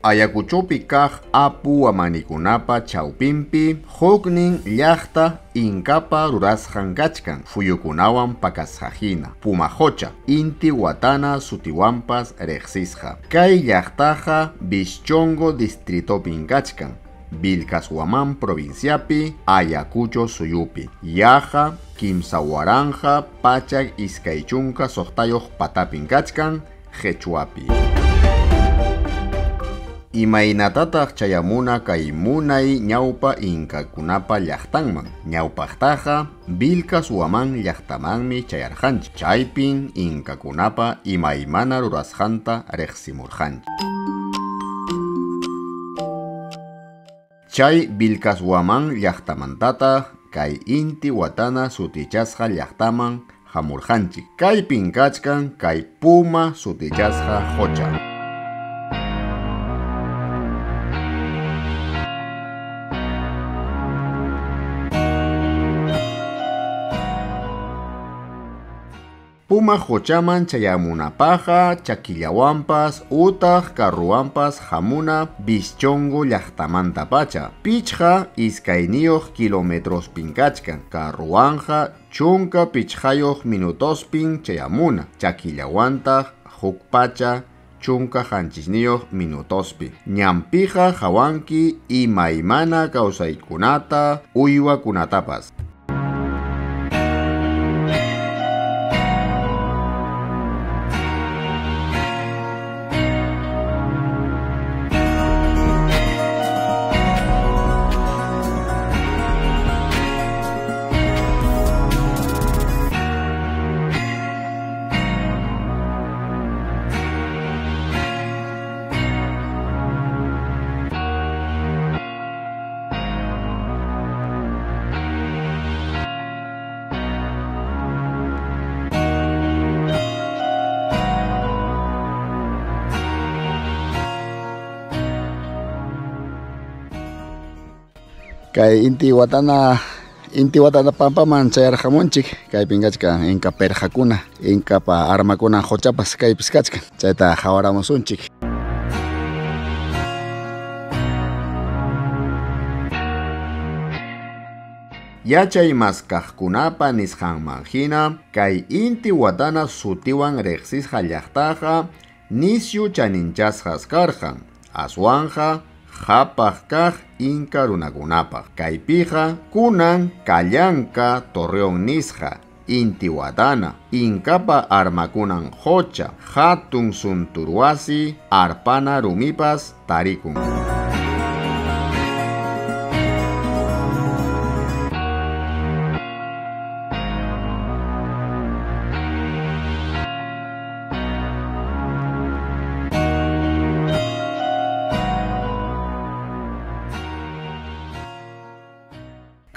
Ayacuchopi kaq apu wamanikunapa chawpinpi huknin llaqta Inkapa rurasqan kachkan fuyukunawan pakasqahina Pumajocha Inti Watana sutiwanpas riqsisqa. Kay llaqtaqa Vischongo distritopin kachkan Vilcashuamán provinciapi Ayacucho suyupi. Yaqa 3126 patapin kachkan Quechuapi. Imaynatataq chayamuna kay munay ñawpa inkakunapa llaqtanman. Ñawpaqtaqa Vilcashuamán llaqtamanmi chayarqanchik. Chaypin inkakunapa imaymana rurasqanta riqsimurqanchik. Chay Vilcashuamán llaqtamantataq kay Inti Watana sutichasqa llaqtaman hamurqanchik. Kaypin kachkan kay Puma sutichasqa qocha. Puma qochaman chayamunapaqqa chakillawanpas utaq carruwanpas hamuna Vischongo llaqtamantapacha. 52 kilometrospin kachkan. Carruwanja 15 minutospin chayamuna. Chakillawantaq huk pacha 17 minutospi. Ñanpiqa hawanki imaymana kawsaykunata uywakunatapas. Kay Inti Watana pampaman chayarqamunchik. Kaypin kachkan inka perqakuna, inkapa armakuna qochapas kaypis kachkan. Chayta qhawaramusunchik. Yachay maskaqkunapa nisqanman hina kay Inti Watana sutiwan riqsisqa llaqtaqa nisyu chaninchasqas karqan. Aswanja qhapaq kaq inka runakunapaq. Kaypiqa kunan Kallanka Torreón nisqa Inti Watana, inkapa armakunan qocha, hatun sunturwasi, arpana rumipas tarikun.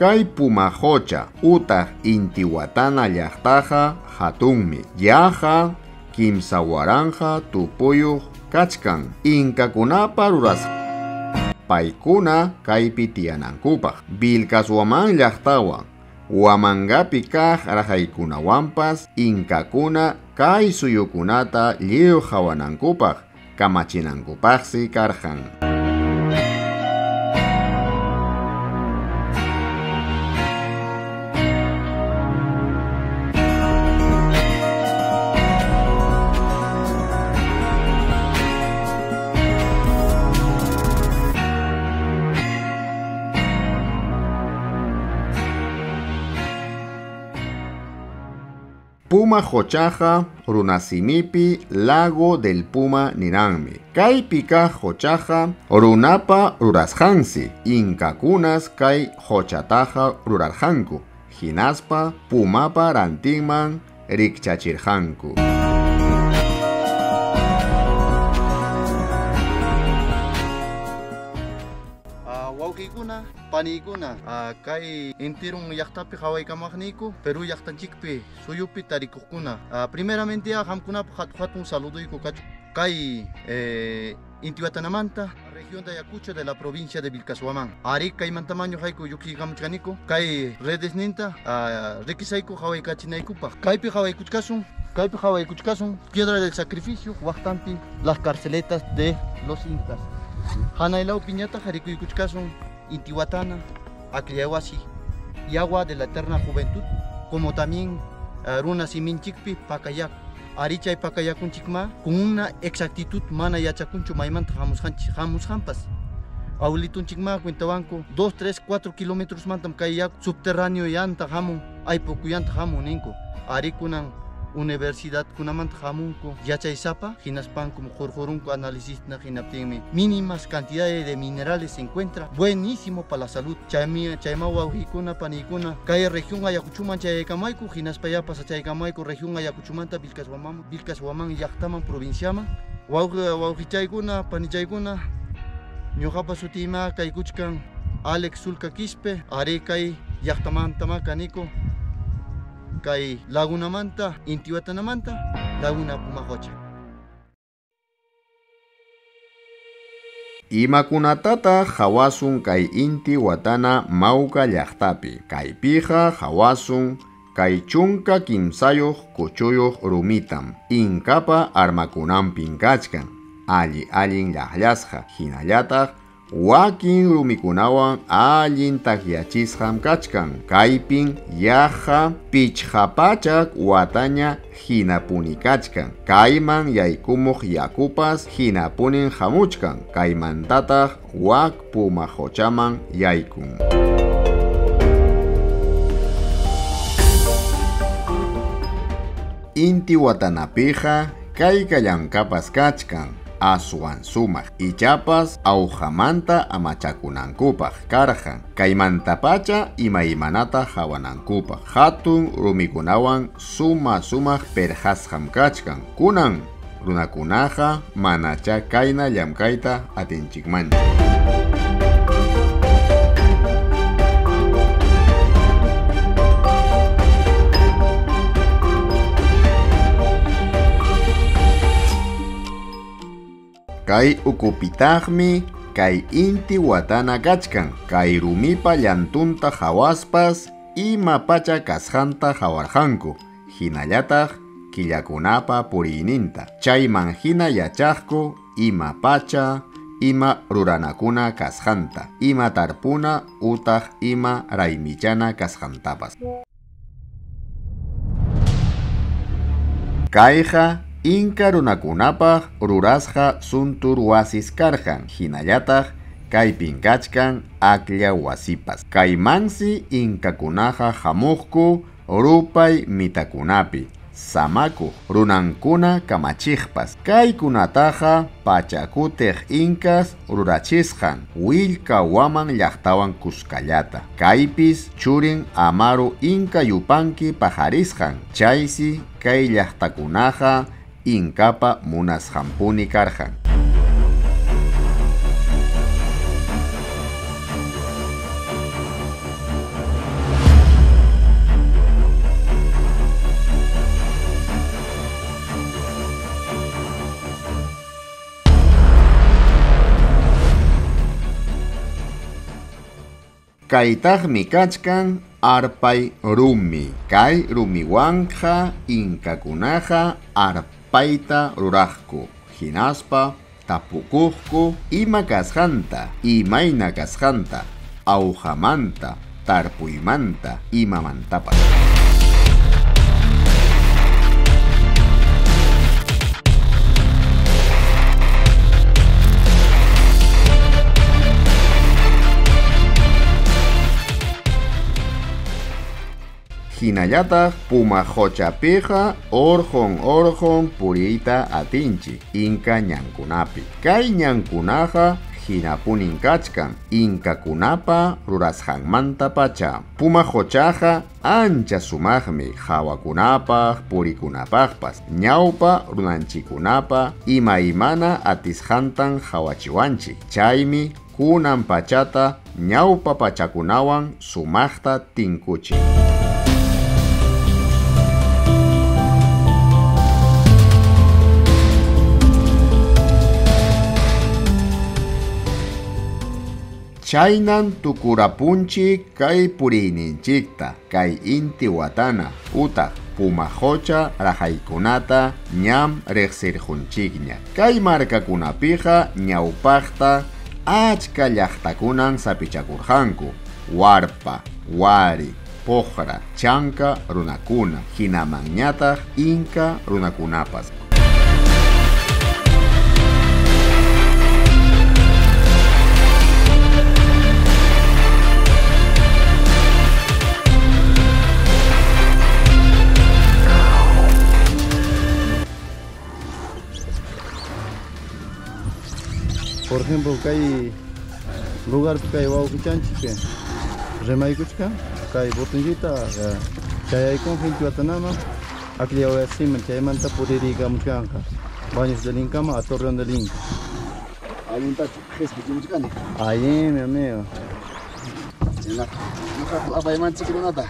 Kay Pumajocha utaq Inti Watana llaqtaqa hatunmi. Yaqa 3000 tupuyuq kachkan. Inkakunapa rurasqa paykuna kaypi tiyanankupaq. Vilcashuamán llaqtawan Huamangapi kaq raqaykunawanpas inkakuna kay suyukunata lliw qhawanankupaq kamachinankupaqsi karqan. Puma qochaqa runasimipi Lago del Puma ninanmi. Kaypi kaq qochaqa runapa rurasqansi. Inkakunas kay qochataqa rurarqanku. Hinaspa pumapa rantinman rikchachirqanku. Wawqiykuna, paniykuna, kay intirun llaqtapi qhawaykamaqniyku, Perú llaqtanchikpi suyupi tarikuqkuna. Primeramente qamkunapaq hatun hatun saluduyku kachun. Kay Inti Watanamanta, región de Ayacucho de la provincia de Vilcashuamán. Ari kaymantamaño hayku lluqsiykamuchkaniku, kay redesninta riqisayku qhawaykachinaykupaq. Kaypi qhawaykuchkasun, kaypi qhawaykuchkasun, piedra del sacrificio, waqtanpi las carceletas de los incas. Hanaylawpiñataq rikuykuchkasun Intihuatana, Akllawasi, y agua de la eterna juventud, como también runa siminchikpi pakayaku. Arichay pakayakunchikma con una exactitud mana yachakunchu maymanta hamusqanpas. Abuelitunchikma cuentawanku 2, 3, 4 kilómetros mantam kay yaku subterráneo yanta hamun, aypukuyanta hamun ninku. Arikunan universidad kunamanta hamunku yachaysapa hinaspanku qurqurunku análisis hinaptinmi mínimas cantidades de minerales se encuentra, buenísimo para la salud. Chayma wawqikuna panikuna kay región Ayacuchuman chayaykamayku hinaspa yapas chaykamayku región Ayacuchumanta Vilcashuamán llaqtaman provinciaman. Wawqichaykuna panichaykuna ñuqapa sutiyma kaykuchkan Alex Sulca Quispe, ari kay llaqtamantama kaniko kay lagunamanta, Intihuatanamanta, Laguna Pumajocha. Imakunatata hawasun kay Intihuatana mawka llaqtapi. Kaypiqa hawasun kay 13 kuchuyuq rumitam. Inkapa armakunanpin kachkan. Alli allin llaqllasqa. Hinallataq wakin rumikunawan allin takyachisqam kachkan. Kaypin yaqa 500 wataña hinapuni kachkan. Kayman yaykumuq yakupas hinapunin hamuchkan. Kaymantataq wak Pumajochaman yaykun. Intihuatanapiqa kaykallankapas kachkan. Aswan sumaq ichapas awqamanta amachakunankupaq karqan. Kaymantapacha imaymanata hawanankupaq hatun rumikunawan suma sumaq perqasqam kachkan. Kunan runakunaqa manacha kayna llamkayta atinchikmanchu. Kay ukupitaqmi kay Intihuatana kachkan. Kay rumipa llantunta hawaspas ima pacha kasqanta hawarqanku. Hinallataq killakunapa puriyninta. Chayman hina yachaqku ima pacha, ima ruranakuna kasqanta, ima tarpuna utaq ima raymichana kasqantapas. Kayqa Inka runakunapaq rurasqa suntur wasis karqan. Hinallataq kaypin kachkan aklla wasipas. Kaymansi inkakunaqa hamuqku rupay mitakunapi samakuq runankuna kamachiqpas. Kaykunataqa Pachakutiq inkas rurachisqan Willka Waman llaqtawan kuskallata. Kaypis churin Amaru Inka Yupanki pajarisqan. Chaysi kay llaqtakunaqa Inkapa munasqanpuni karqan. Kaytaqmi kachkan arpay rumi. Kay rumiwanqa inkakunaqa arpayta ruraqku. Hinaspa tapukuqku ima kasqanta, imayna kasqanta, awqamanta, tarpuymanta, imamantapas. Hinallataq Pumajochapiqa orqon orqon puriyta atinchik Inka ñankunapi. Kay ñankunaqa hinapunin kachkan inkakunapa rurasqanmantapacha. Pumajochaqa ancha sumaqmi hawakunapaq purikunapaqpas. Ñawpa runanchikunapa imaymana atisqantan hawachiwanchik. Chaymi kunan pachata ñawpa pachakunawan sumaqta tinkuchin. Chaynan tukurapunchik kay puriyninchikta, kay Intihuatana utaq Pumajocha raqaykunata ñam riqsirqunchikña. Kay markakunapiqa ñawpaqta Achka llaqtakunan sapichakurqanku. Warpa, Wari, Pojra, Chanka runakuna, hinamanñataq Inka runakunapas. Por ejemplo, kay lugarpi kay wawqichanchik rimaykuchkan, kay botinchita chayaykun Intihuatanaman, Akllawasiman, chaymanta puririykamuchkanqa Baños del Incaman a Torreón del Inca. Allintachu qhispichimuchkani. Allinmi, amigo. Chaynaqa, ñuqaqa apaymanchik runata.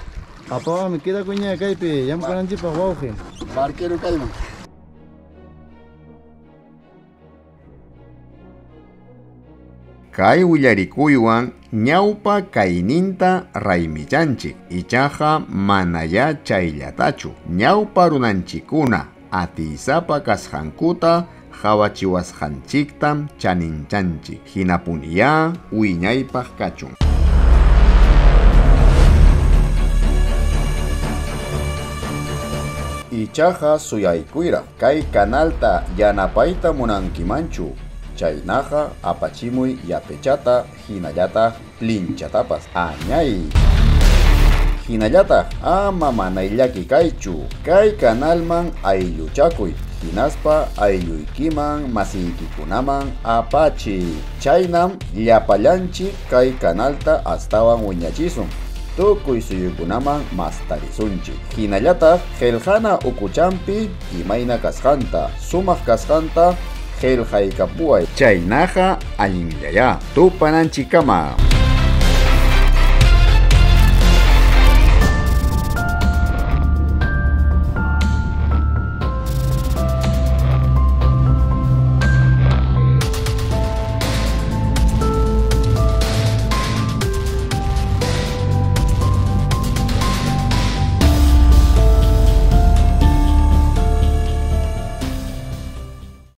Apawami, quedakuña kaypi llamk'ananchikpaq wawqi. Barquero kayman. Kay willarikuywan ñawpa kayninta raymichanchik, ichaqa manaya chayllatachu. Ñawpa runanchikkuna atiysapa kasqankuta qawachiwasqanchiktam chaninchanchik. Hinapuniyá wiñaypaq kachun. Ichaqa suyaykuyra kay kanalta yanapayta munankimanchu. Chaynaqa apachimuy yapechata hinallataq plinchatapas añay. Hinallataq ama manayllaki kaychu. Kay kanalman aylluchakuy hinaspa aylluykiman masiykikunaman apachi. Chaynam llapallanchik kay kanalta astawan wiñachisun. Tukuy suyukunaman mastarisunchik. Hinallataq qillqana ukuchampi imayna kasqanta, sumaq kasqanta qillqaykapuway. Chaynaqa allinllayá tupananchikkama.